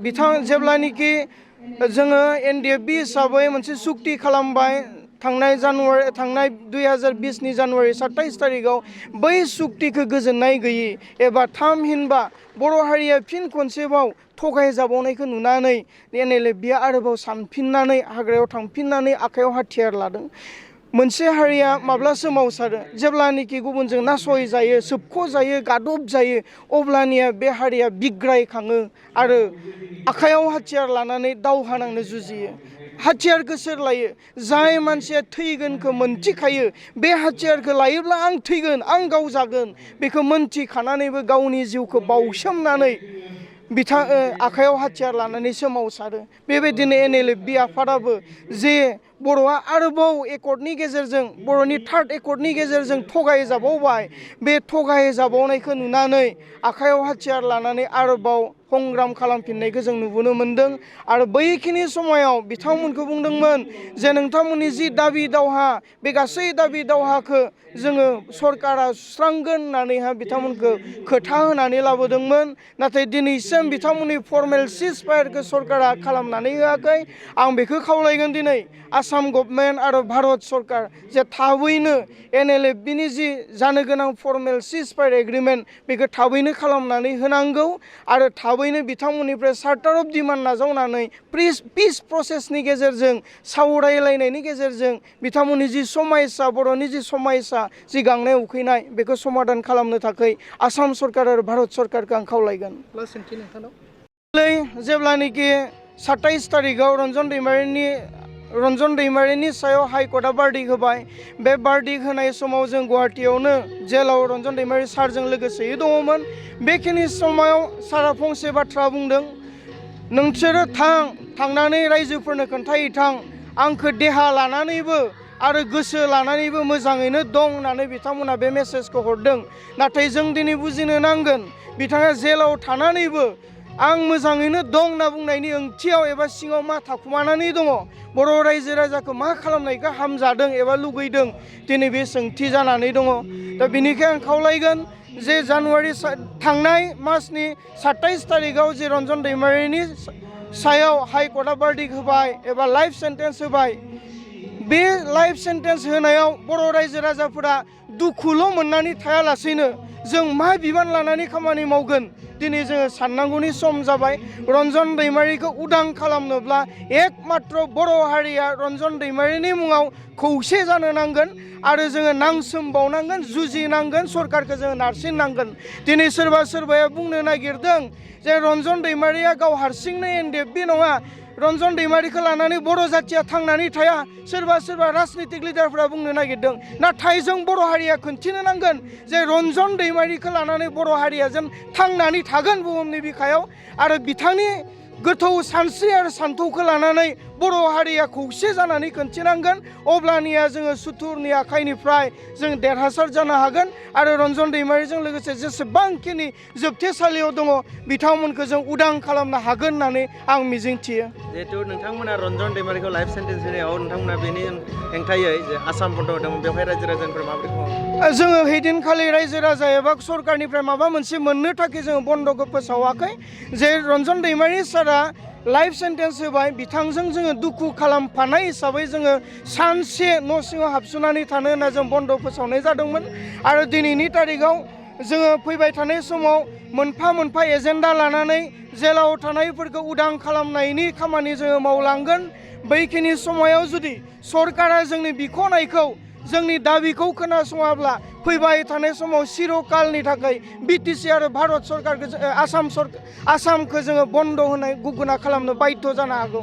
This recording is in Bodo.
बिथां जेब्लानिकि जोङो एनडिएफबि हिसाबै मोनसे सुक्ति खालामबाय थांनाय 2020 नि जानुवारि 27 तारिखाव बै सुक्तिखौ गोजोननाय गैयि एबा थामहिनबा बर' हारिया फिन खनसेबाव थगायजाबावनायखौ नुनानै एनएलएफबिआ आरोबाव सानफिननानै हाग्रायाव थांफिननानै आखायाव हाथियार लादों। मोनसे हारिया माब्ला सोमावसारो जेब्लानिकि गुबुनजों नासय जायो, सोबख' जायो, गादब जायो, अब्लानिया बे हारिया बिग्रायखाङो आरो आखायाव हाथियार लानानै दावहा नांनो जुजियो। हाथियारखौ सोर लायो? जाय मानसिया थैगोनखौ मोनथिखायो, बे हाथियारखौ लायोब्ला आं थैगोन, आं गावजागोन, बेखौ मोनथिखानानैबो गावनि जिउखौ बावसोमनानै आखायाव हाथियार लानानै सोमावसारो। बेबायदिनो एनएलएफबि आफादाबो जे बर'आ आरोबाव एकर्डनि गेजेरजों बर'नि थार्ड एकर्डनि गेजेरजों थगायजाबावबाय, बे थगायजाबावनायखौ नुनानै आखायाव हाथियार लानानै आरोबाव संग्राम खालामफिननायखौ जों नुबोनो मोन्दों। आरो बैखिनि समायाव बिथांमोनखौ बुंदोंमोन जे नोंथांमोननि जि दाबि दावहा, बे गासै दाबि दावहाखौ जोङो सरकारा सुस्रांगोन होननानैहा बिथांमोनखौ खोथा होनानै लाबोदोंमोन। नाथाय दिनैसिम बिथांमोननि फर्मेल सिज फायारखौ सरकारा खालामनानै होआखै। आं बेखौ खावलायगोन दिनै आसाम गभर्नमेन्ट आरो भारत सरकार जे थाबैनो एनएलएफबिनि जि जानो गोनां फर्मेल सिज फायार एग्रिमेन्ट बेखौ थाबैनो खालामनानै होनांगौ आरो थाबैनो बिथांमोननिफ्राय चार्टार अफ डिमान्ड नाजावनानै पिस प्रसेसनि गेजेरजों सावरायलायनायनि गेजेरजों बिथांमोननि जि समायसा, बर'नि जि समायसा, जि गांनाय उखैनाय, बेखौ समाधान खालामनो थाखाय आसाम सरकार आरो भारत सरकारखौ आं खावलायगोन। जेब्लानिकि 27 तारिखाव रन्जन दैमारिनि सायाव हाइकर्टआ बार्डिक होबाय। बे बार्डिक होनाय समाव जों गुवाहाटीयावनो जेलाव रन्जन दैमारि सारजों लोगोसेयै दङमोन। बेखिनि समाव सारा फंसे बाथ्रा बुंदों, नोंसोरो थांनानै रायजोफोरनो खोन्थाहैथां, आंखौ देहा लानानैबो आरो गोसो लानानैबो मोजाङैनो दं होननानै बिथांमोना बे मेसेजखौ हरदों। नाथाय जों दिनै बुजिनो नांगोन, बिथाङा जेलाव थानानैबो आं मोजाङैनो दं होनना बुंनायनि ओंथियाव एबा सिङाव मा थाखुमानानै दङ, बर' रायजो राजाखौ मा खालामनायखौ हामजादों एबा लुगैदों, दिनै बे सोंथि जानानै दङ। दा बेनिखाय आं खावलायगोन जे थांनाय मासनि 27 तारिखाव जे रन्जन दैमारिनि सायाव हाइकर्टआ बार्डिक होबाय एबा लाइफ सेन्टेन्स होबाय, बे लाइफ सेन्टेन्स होनायाव बर' रायजो राजाफोरा दुखुल' मोननानै थायालासेनो जों मा बिबान लानानै खामानि मावगोन, दिनै जोङो साननांगौनि सम जाबाय। रन्जन दैमारिखौ उदां खालामनोब्ला एकमात्र बर' हारिया रन्जन दैमारिनि मुङाव खौसे जानो नांगोन आरो जोङो नांसोमबावनांगोन, जुजिनांगोन, सरकारखौ जोङो नारसिननांगोन। दिनै सोरबाया बुंनो नागिरदों जे रन्जन दैमारिया गाव हारसिंनो एनडिएफबि नङा, रन्जन दैमारिखौ लानानै बर' जाथिया थांनानै थाया, सोरबा राजनितिक लिडारफोरा बुंनो नागिरदों। नाथाय जों बर' हारिया खोन्थिनो नांगोन जे रन्जन दैमारिखौ लानानै बर' हारिया जेन थांनानै थागोन बुहुमनि बिखायाव आरो बिथांनि गोथौ सानस्रि आरो सान्थौखौ लानानै बर' हारिया खौसे जानानै खोन्थिनांगोन। अब्लानिया जोङो सुथुरनि आखाइनिफ्राय जों देरहासार जानो हागोन आरो रन्जन दैमारिजों लोगोसे जेसेबांखिनि जोबथेसालियाव दङ बिथांमोनखौ जों उदां खालामनो हागोन होननानै आं मिजिंथियो। जिहेतु नोंथांमोना रन्जन दैमारिखौ लाइफ सेन्टेन्स होनायाव नोंथांमोना बेनि हेंथायै जे आसाम बन्द होदोंमोन, बेवहाय रायजो राजानिफ्राय माबोरै खालामो? जोङो हैदिनखालि रायजो राजा एबा सरकारनिफ्राय माबा मोनसे मोननो थाखाय जोङो बन्द'खौ फोसावाखै। जे रन्जन दैमारि सारा लाइफ सेन्टेन्स होबाय, बिथांजों जोङो दुखु खालामफानाय हिसाबै जोङो सानसे न' सिङाव हाबसोनानै थानो होनना जों बन्द' फोसावनाय जादोंमोन। आरो दिनैनि तारिखाव जोङो फैबाय थानाय समाव मोनफा मोनफा एजेन्डा लानानै जेलाव थानायफोरखौ उदां खालामनायनि खामानि जोङो मावलांगोन। बैखिनि समायाव जुदि सरकारा जोंनि बिख'नायखौ, जोंनि दाबिखौ खोनासङाब्ला फैबाय थानाय समाव चिरकालनि थाखाय बिटिसि आरो भारत सरकारखौ आसामखौ जोङो बन्द होनाय गुगुना खालामनो बाध्य जानो हागौ।